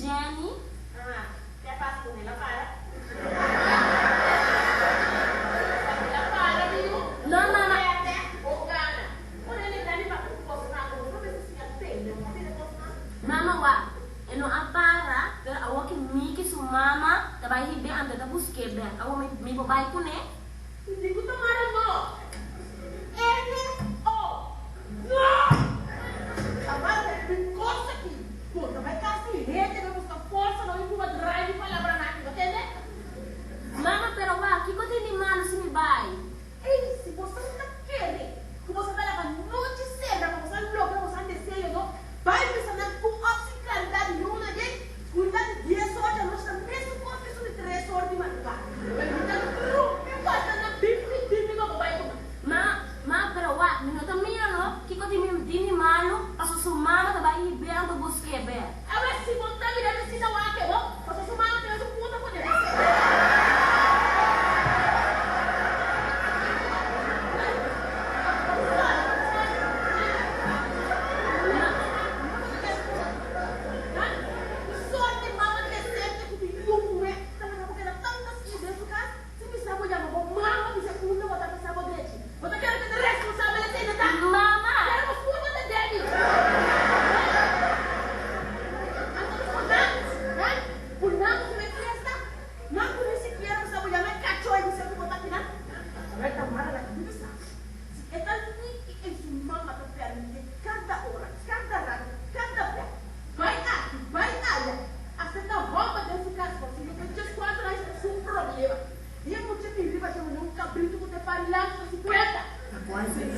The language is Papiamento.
Jenny. Ah, ke a pasa ku el a para? El a para, mi yu. No, mama. Bo pèrdè, bo gana. Ora el e grandi papia ku kosnan, bo no mester siña tende hopi de kosnan. Mama wak, e no a para, pero awor ki Miki su mama ta bai hib'é anto e ta busk'é bèk. Awor mi mi por bai kuné? Mi di ku Tamara no. N-O. No! Tamara ta riba e kos aki. Bo ta bai kas di hende bai buska forsa no i kuma drai mi palabranan aki, bo tende? Mama, pero wak, kiko tin di malu si mi bai? Ey, si boso ta kere ku boso ta laga nochi sera pa boso a logra boso deseo no, bai bisa nan ku òf sin klaridat di luna den skuridat di dies or di anochi ta mesun kos ku esun di tres or di madrugá. Pero mi ta rumpi wata nan bimbi bimbi pa bo bai ku nan. Ma, ma, pero wak, mi no ta mira no, kiko tin mi tin di malu, paso su mama ta bai hib'é anto busk'é bèk. Awe si bo ta mira mi si ta wak e bo, paso su mama ta su punta pone bis'é. Mama! Nan ku ni sikiera bo sa bo yama e kachó e bisa ku bo ta kinan. Awor Tamara la kibi bisa, si e ta Nicky ei su mama ta permitié kada ora, kada rato, kada bia, bai aki, bai aya, hasta e ta hòmber den su kas pa si no ta djes kuater aña ta su problema. I e mucha bin riba dje manera un kabritu ku ta e pari lantu ta si kuenta. Ta kual seis?